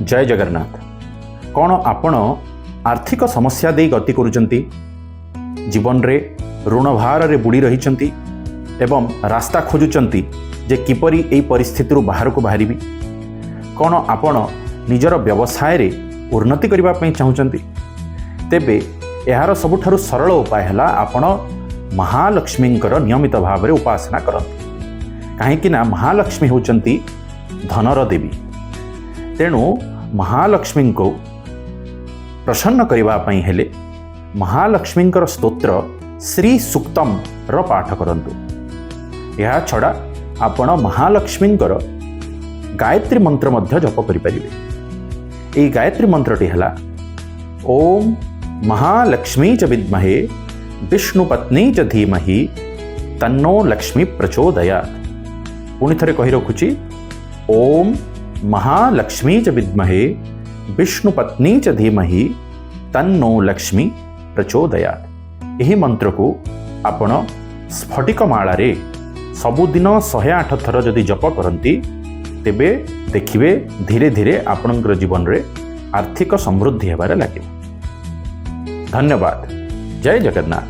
ଜୟ ଜଗନ୍ନାଥ। କ'ଣ ଆପଣ ଆର୍ଥିକ ସମସ୍ୟା ଦେଇ ଗତି କରୁଛନ୍ତି? ଜୀବନରେ ଋଣ ଭାରରେ ବୁଡ଼ି ରହିଛନ୍ତି ଏବଂ ରାସ୍ତା ଖୋଜୁଛନ୍ତି ଯେ କିପରି ଏହି ପରିସ୍ଥିତିରୁ ବାହାରକୁ ବାହାରିବି? କ'ଣ ଆପଣ ନିଜର ବ୍ୟବସାୟରେ ଉନ୍ନତି କରିବା ପାଇଁ ଚାହୁଁଛନ୍ତି? ତେବେ ଏହାର ସବୁଠାରୁ ସରଳ ଉପାୟ ହେଲା, ଆପଣ ମହାଲକ୍ଷ୍ମୀଙ୍କର ନିୟମିତ ଭାବରେ ଉପାସନା କରନ୍ତୁ। କାହିଁକି ନା ମହାଲକ୍ଷ୍ମୀ ହେଉଛନ୍ତି ଧନର ଦେବୀ। ତେଣୁ ମହାଲକ୍ଷ୍ମୀଙ୍କୁ ପ୍ରସନ୍ନ କରିବା ପାଇଁ ହେଲେ ମହାଲକ୍ଷ୍ମୀଙ୍କର ସ୍ତୋତ୍ର ଶ୍ରୀ ସୁକ୍ତମର ପାଠ କରନ୍ତୁ। ଏହା ଛଡ଼ା ଆପଣ ମହାଲକ୍ଷ୍ମୀଙ୍କର ଗାୟତ୍ରୀ ମନ୍ତ୍ର ମଧ୍ୟ ଜପ କରିପାରିବେ। ଏହି ଗାୟତ୍ରୀ ମନ୍ତ୍ରଟି ହେଲା, ଓಂ ମହାଲକ୍ଷ୍ମୀ ଚ ବିଦ୍ମହେ ବିଷ୍ଣୁ ପତ୍ନୀ ଚ ଧୀମହି ତନ୍ନୋ ଲକ୍ଷ୍ମୀ ପ୍ରଚୋଦୟାତ୍। ପୁଣି ଥରେ କହି ରଖୁଛି, ଓಂ ମହାଲକ୍ଷ୍ମୀ ଚ ବିଦ୍ମହେ ବିଷ୍ଣୁ ପତ୍ନୀ ଚ ଧୀମହି ତନ୍ନୋ ଲକ୍ଷ୍ମୀ ପ୍ରଚୋଦୟାତ୍। ଏହି ମନ୍ତ୍ରକୁ ଆପଣ ସ୍ଫଟିକ ମାଳାରେ ସବୁଦିନ 108 ଥର ଯଦି ଜପ କରନ୍ତି, ତେବେ ଦେଖିବେ ଧୀରେ ଧୀରେ ଆପଣଙ୍କର ଜୀବନରେ ଆର୍ଥିକ ସମୃଦ୍ଧି ହେବାରେ ଲାଗିବ। ଧନ୍ୟବାଦ। ଜୟ ଜଗନ୍ନାଥ।